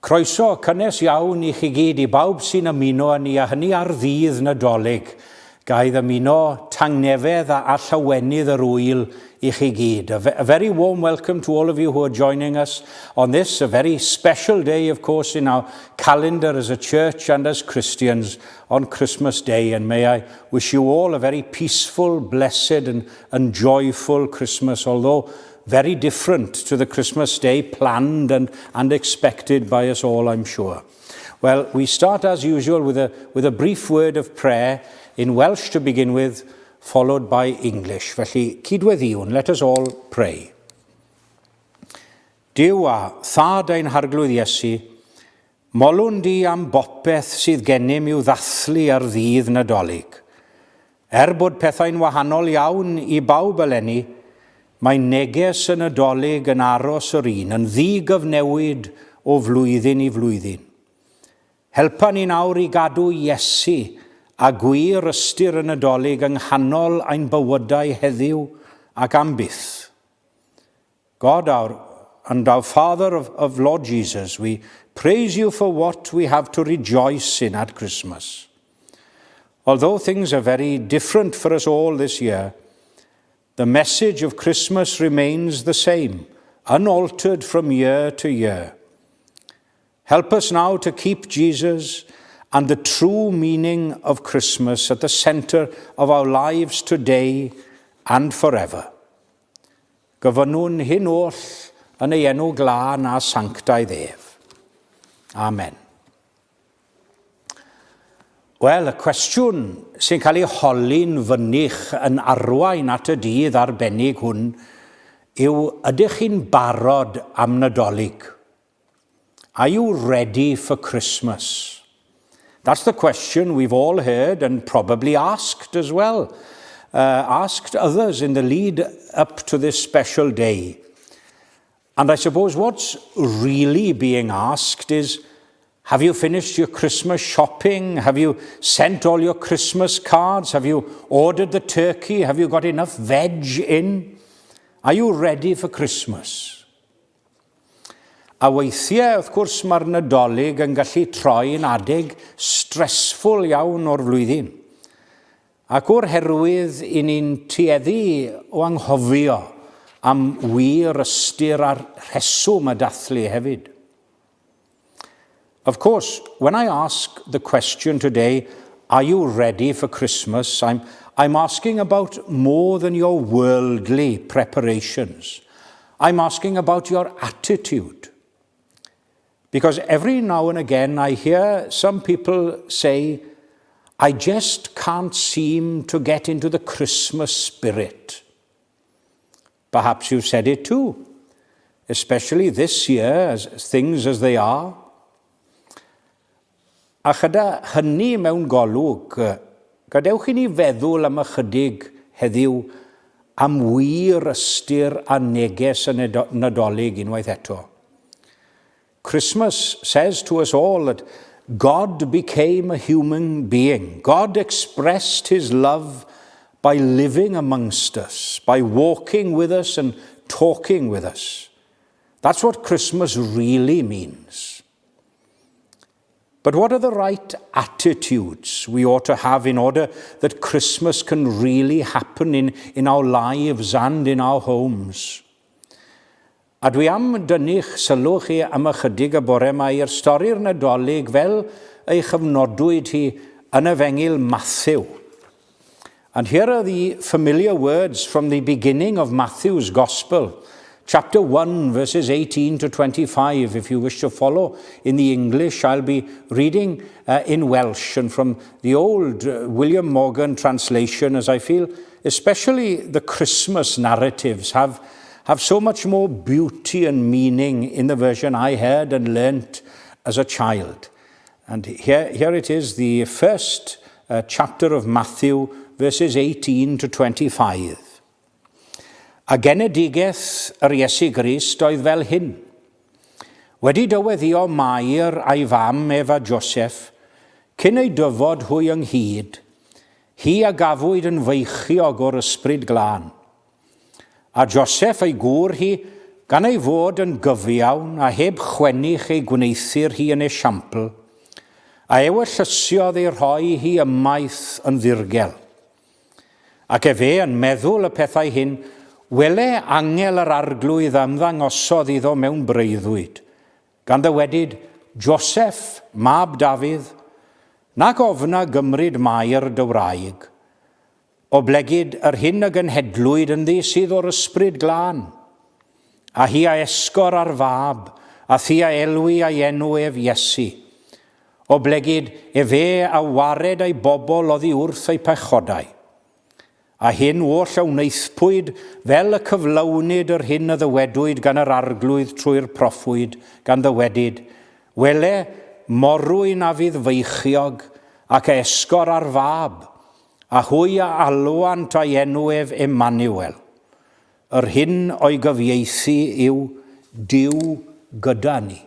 Croeso cynnes iawn i chi gyd, i bawb sy'n ymuno â ni, a hynny ar ddydd Nadolig. Ga i ddymuno tangnefedd a, a llawenydd yr ŵyl i chi gyd. A, a very warm welcome to all of you who are joining us on this, a very special day, of course, in our calendar as a church and as Christians on Christmas Day. And may I wish you all a very peaceful, blessed and, and joyful Christmas, although very different to the Christmas Day planned and, and expected by us all, I'm sure. Well, we start as usual with a, with a brief word of prayer in Welsh to begin with, followed by English. Felly, cydweddiwn, let us all pray. Duw a thad ein harglwydd Iesu, Molwn di am bopeth sydd gennym i'w ddathlu ar ddydd Nadolig. Er bod pethau'n wahanol iawn i bawb eleni, mae neges y Nadolig yn aros yr un, yn ddi-gyfnewid o flwyddyn i flwyddyn. Helpa ni nawr i gadw Iesu a gwir ystyr y Nadolig yng nghanol ein bywydau heddiw ac am byth. God, our and our Father of, of Lord Jesus, we praise you for what we have to rejoice in at Christmas. Although things are very different for us all this year, the message of Christmas remains the same, unaltered from year to year. Help us now to keep Jesus and the true meaning of Christmas at the center of our lives today and forever. Gofynnwn hyn oll yn ei enw glân a sanctaidd ef. Amen. Wel, y cwestiwn sy'n cael ei holi'n fynych yn arwain at y dydd arbennig hwn yw ydych chi'n barod am Nadolig? Are you ready for Christmas? That's the question we've all heard and probably asked as well. Uh, asked others in the lead up to this special day. And I suppose what's really being asked is, have you finished your Christmas shopping? Have you sent all your Christmas cards? Have you ordered the turkey? Have you got enough veg in? Are you ready for Christmas? A weithiau, wrth gwrs, mae'r Nadolig yn gallu troi yn adeg stressful iawn o'r flwyddyn. Ac o'r herwydd, i ni'n tueddu o anghofio am wir ystyr a'r rheswm y dathlu hefyd. Of course, when I ask the question today, are you ready for Christmas? I'm, I'm asking about more than your worldly preparations. I'm asking about your attitude. Because every now and again I hear some people say, I just can't seem to get into the Christmas spirit. Perhaps you've said it too, especially this year, as things as they are. A chyda hynny mewn golwg, gadewch i ni feddwl am ychydig heddiw am wir ystyr a neges y Nadolig unwaith eto. Christmas says to us all that God became a human being. God expressed his love by living amongst us, by walking with us and talking with us. That's what Christmas really means. But what are the right attitudes we ought to have in order that Christmas can really happen in, in our lives and in our homes? A dwi am dynnu'ch sylw chi am ychydig y bore yma i'r stori'r Nadolig fel ei chyfnodwyd hi yn Efengyl Matthew. And here are the familiar words from the beginning of Matthew's Gospel, chapter 1, verses 18 to 25. If you wish to follow in the English, I'll be reading uh, in Welsh and from the old uh, William Morgan translation, as I feel especially the Christmas narratives have have so much more beauty and meaning in the version I heard and learnt as a child. And here, here it is, the first uh, chapter of Matthew, verses 18 to 25. A genedigaeth yr Iesu Grist oedd fel hyn. Wedi dyweddio Mair a'i fam ef a Joseph, cyn ei dyfod hwy ynghyd, hi a gafwyd yn feichiog o'r ysbryd glân. A Joseph ei gŵr hi Gan ei fod yn gyfiawn a heb chwennych ei gwneuthur hi yn esiampl, a ewyllysiodd ei rhoi hi ymaith yn ddirgel. Ac efe yn meddwl y pethau hyn, wele angel yr Arglwydd a ymddangosodd iddo mewn breuddwyd, gan ddywedyd, Joseph, mab Dafydd, nac ofna gymryd Mair dy wraig, Oblegid yr hyn a gynhedlwyd ynddi sydd o'r Ysbryd Glân. A hi a esgor ar fab, a thi a elwi a'i enw ef Iesu. Oblegid efe a wared ei bobl oddi wrth eu pechodau. A hyn oll a wnaethpwyd fel y cyflawnid yr hyn a ddywedwyd gan yr Arglwydd trwy'r proffwyd, gan ddywedyd, Wele, morwyn a fydd feichiog, ac a esgor ar fab, A hwy a alwant a'i enw ef Emmanuel. Yr hyn o'i gyfieithu yw Duw gyda ni.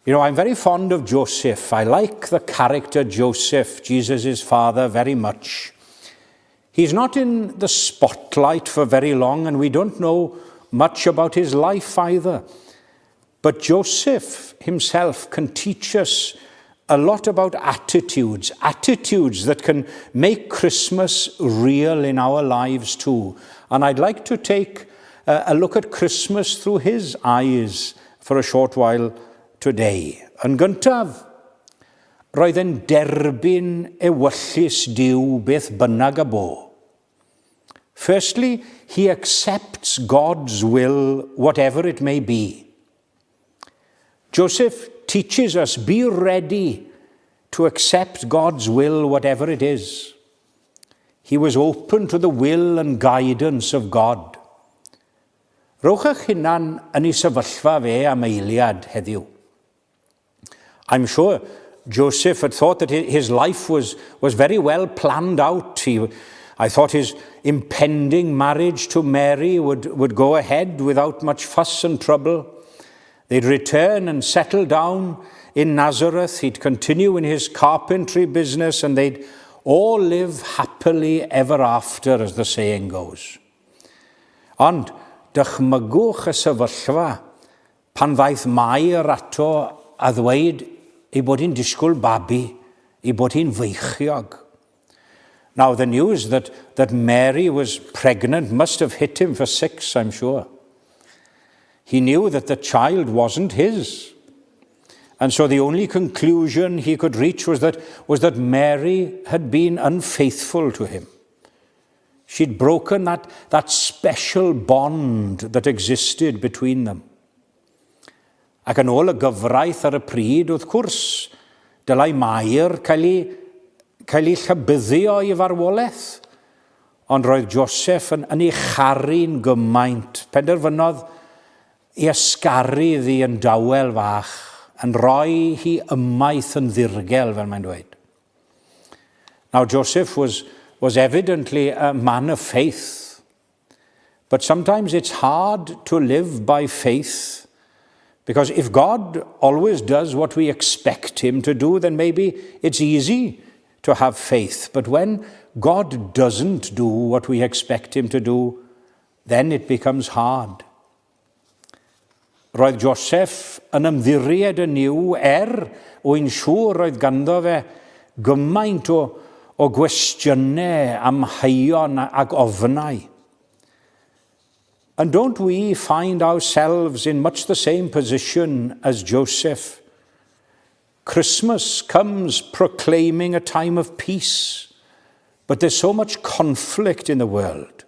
You know, I'm very fond of Joseph. I like the character Joseph, Jesus' father, very much. He's not in the spotlight for very long, and we don't know much about his life either. But Joseph himself can teach us a lot about attitudes, attitudes that can make Christmas real in our lives too. And I'd like to take a look at Christmas through his eyes for a short while today. Yn gyntaf, roedd e'n derbyn ewyllys Duw beth bynnag y bo. Firstly, he accepts God's will, whatever it may be. Joseph teaches us be ready to accept God's will, whatever it is. He was open to the will and guidance of God. Rhowch eich hunan yn ei sefyllfa fe am eiliad heddiw. I'm sure Joseph had thought that his life was very well planned out. I thought his impending marriage to Mary would go ahead without much fuss and trouble. They'd return and settle down in Nazareth. He'd continue in his carpentry business and they'd all live happily ever after, as the saying goes. Ond dychmygwch y sefyllfa pan ddaeth Mair ato a ddweud ei bod hi'n disgwyl babi, ei bod hi'n feichiog. Now, the news that Mary was pregnant must have hit him for six, I'm sure. He knew that the child wasn't his. And so the only conclusion he could reach was that Mary had been unfaithful to him. She'd broken that special bond that existed between them. Ac yn ôl y gyfraith ar y pryd, wrth gwrs, dylai Mair cael ei llabyddio i farwolaeth. Ond roedd Joseph yn ei charu'n gymaint. Penderfynodd i ysgaru iddi yn dawel fach, yn rhoi hi ymaith yn ddirgel, fel mae'n dweud. Now, Joseph was evidently a man of faith. But sometimes it's hard to live by faith because if God always does what we expect him to do, then maybe it's easy to have faith. But when God doesn't do what we expect him to do, then it becomes hard. Roedd Joseph yn ymddiried yn Nuw er wy'n siŵr roedd ganddo fe gymaint o gwestiynau amheuon ac ofnau. And don't we find ourselves in much the same position as Joseph? Christmas comes proclaiming a time of peace, but there's so much conflict in the world.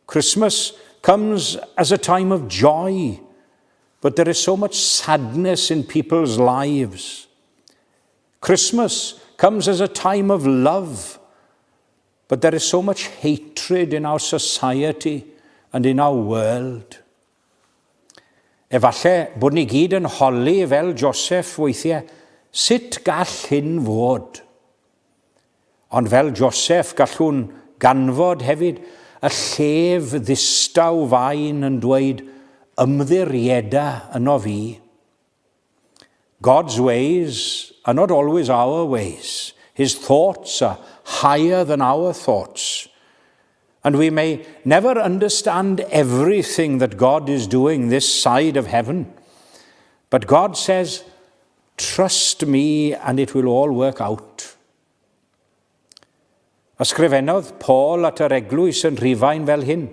Christmas comes as a time of joy, but there is so much sadness in people's lives. Christmas comes as a time of love, but there is so much hatred in our society and in our world. Efallai bod ni gyd yn holi fel Joseph weithiau, sut gall hyn fod? Ond fel Joseph gallwn ganfod hefyd y llef ddistaw fain yn dweud ymddirieda ynof fi. God's ways are not always our ways. His thoughts are higher than our thoughts. And we may never understand everything that God is doing this side of heaven. But God says, "Trust me and it will all work out." Ysgrifennodd Paul at yr eglwys yn Rhufain fel hyn: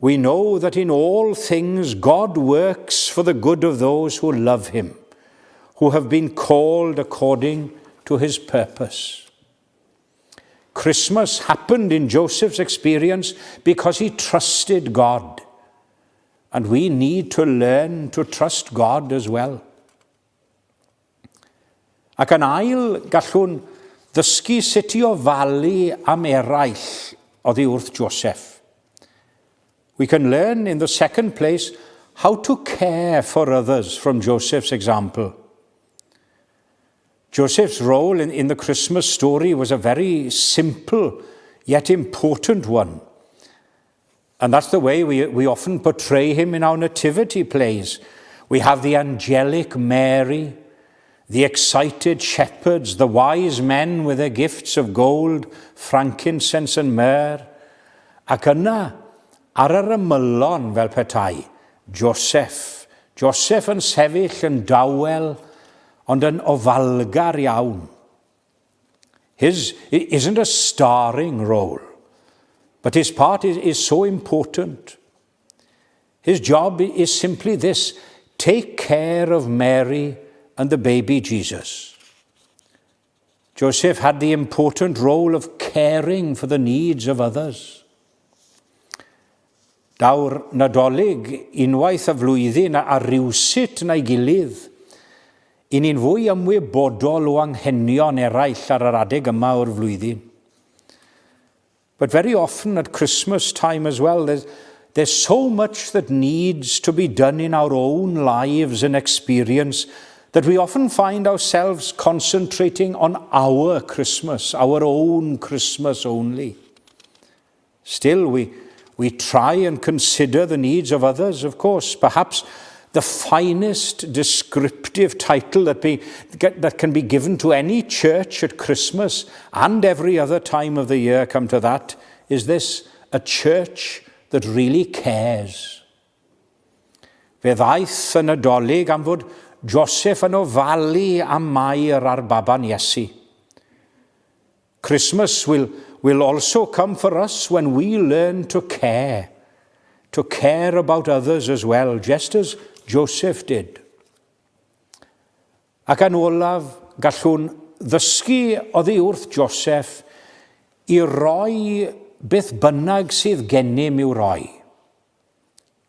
"We know that in all things God works for the good of those who love him, who have been called according to his purpose." Christmas happened in Joseph's experience because he trusted God. And we need to learn to trust God as well. Ac yn ail, gallwn ddysgu sut i ofalu am eraill oddi wrth Joseph. We can learn, in the second place, how to care for others from Joseph's example. Joseph's role in the Christmas story was a very simple yet important one. And that's the way we often portray him in our nativity plays. We have the angelic Mary, the excited shepherds, the wise men with their gifts of gold, frankincense and myrrh. Ac yna, ar yr ymylon fel petai, Joseph. Joseph yn sefyll yn dawel, ond yn ofalgar iawn. His isn't a starring role, but his part is so important. His job is simply this: take care of Mary and the baby Jesus. Joseph had the important role of caring for the needs of others. Daw'r Nadolig unwaith y flwyddyn a rhywsut na'i gilydd, i ni'n fwy ymwybodol o anghenion eraill ar yr adeg yma o'r flwyddyn. But very often at Christmas time as well, there's so much that needs to be done in our own lives and experience that we often find ourselves concentrating on our Christmas, our own Christmas only. Still, we try and consider the needs of others, of course. Perhaps the finest descriptive title that can be given to any church at Christmas and every other time of the year, come to that, is this: a church that really cares. Fe ddaeth y Nadolig am fod Joseph yn ofalu am Mair a'r baban Iesu. Christmas will also come for us when we learn to care about others as well, just as Joseph did. Ac yn olaf, gallwn ddysgu oddi wrth Joseph i roi beth bynnag sydd gennym i'w roi.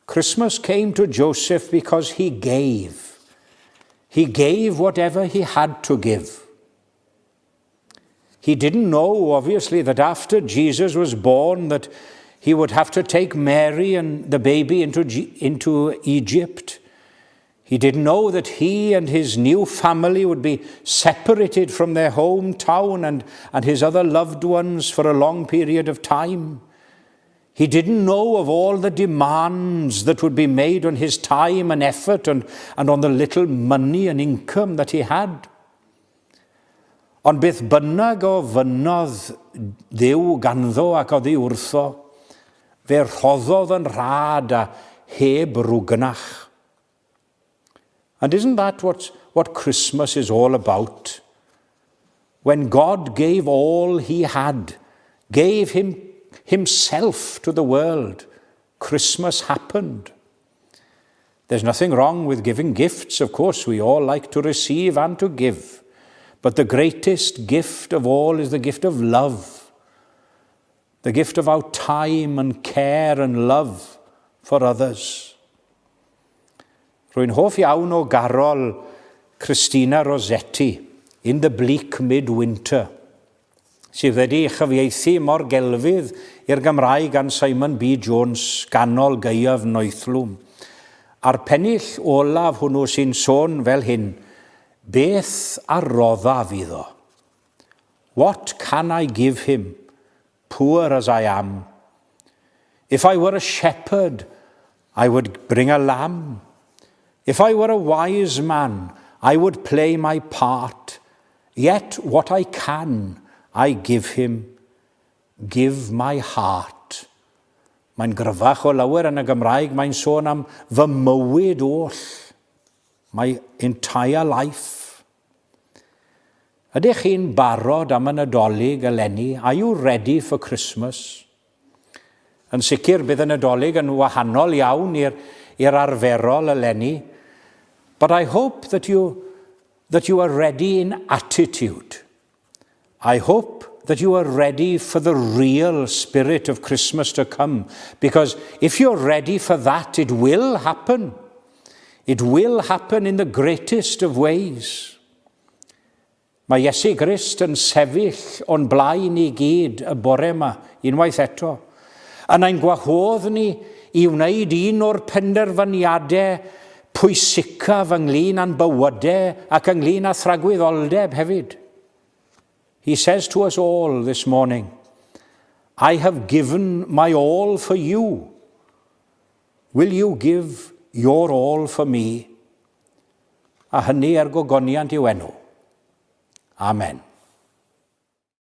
Christmas came to Joseph because he gave. He gave whatever he had to give. He didn't know, obviously, that after Jesus was born that he would have to take Mary and the baby into Egypt. He didn't know that he and his new family would be separated from their hometown and his other loved ones for a long period of time. He didn't know of all the demands that would be made on his time and effort and on the little money and income that he had. Ond beth bynnag ofynnodd Dduw ganddo ac oddi wrtho, fe rhoddodd yn rhad a heb rwgnach. And isn't that what Christmas is all about? When God gave all he had, gave himself to the world, Christmas happened. There's nothing wrong with giving gifts, of course. We all like to receive and to give. But the greatest gift of all is the gift of love, the gift of our time and care and love for others. Rwy'n hoff iawn o garol Christina Rossetti, "In the Bleak Midwinter", sydd wedi chyfieithu mor gelfydd i'r Gymraeg gan Simon B. Jones, "Ganol Gaeaf Noethlwm". A'r pennill olaf hwnnw sy'n sôn fel hyn: "Beth a roddaf iddo?" What can I give him, poor as I am? If I were a shepherd, I would bring a lamb. If I were a wise man, I would play my part. Yet what I can, I give him, give my heart. Mae'n gryfach o lawer yn y Gymraeg, mae'n sôn am fy mywyd oll. My entire life. Ydych chi'n barod am y Nadolig eleni? Are you ready for Christmas? Yn sicr, bydd y Nadolig yn wahanol iawn i'r arferol eleni. But I hope that you are ready in attitude. I hope that you are ready for the real spirit of Christmas to come. Because if you're ready for that, it will happen. It will happen in the greatest of ways. Mae Iesu Grist yn sefyll o'n blaen i gyd y bore yma, unwaith eto. Yn ein gwahodd ni i wneud un o'r penderfyniadau pwysicaf ynglyn â'n bywydau ac ynglyn â thragwyddoldeb hefyd. He says to us all this morning, "I have given my all for you. Will you give your all for me?" A hynny er gogoniant i'w enw. Amen.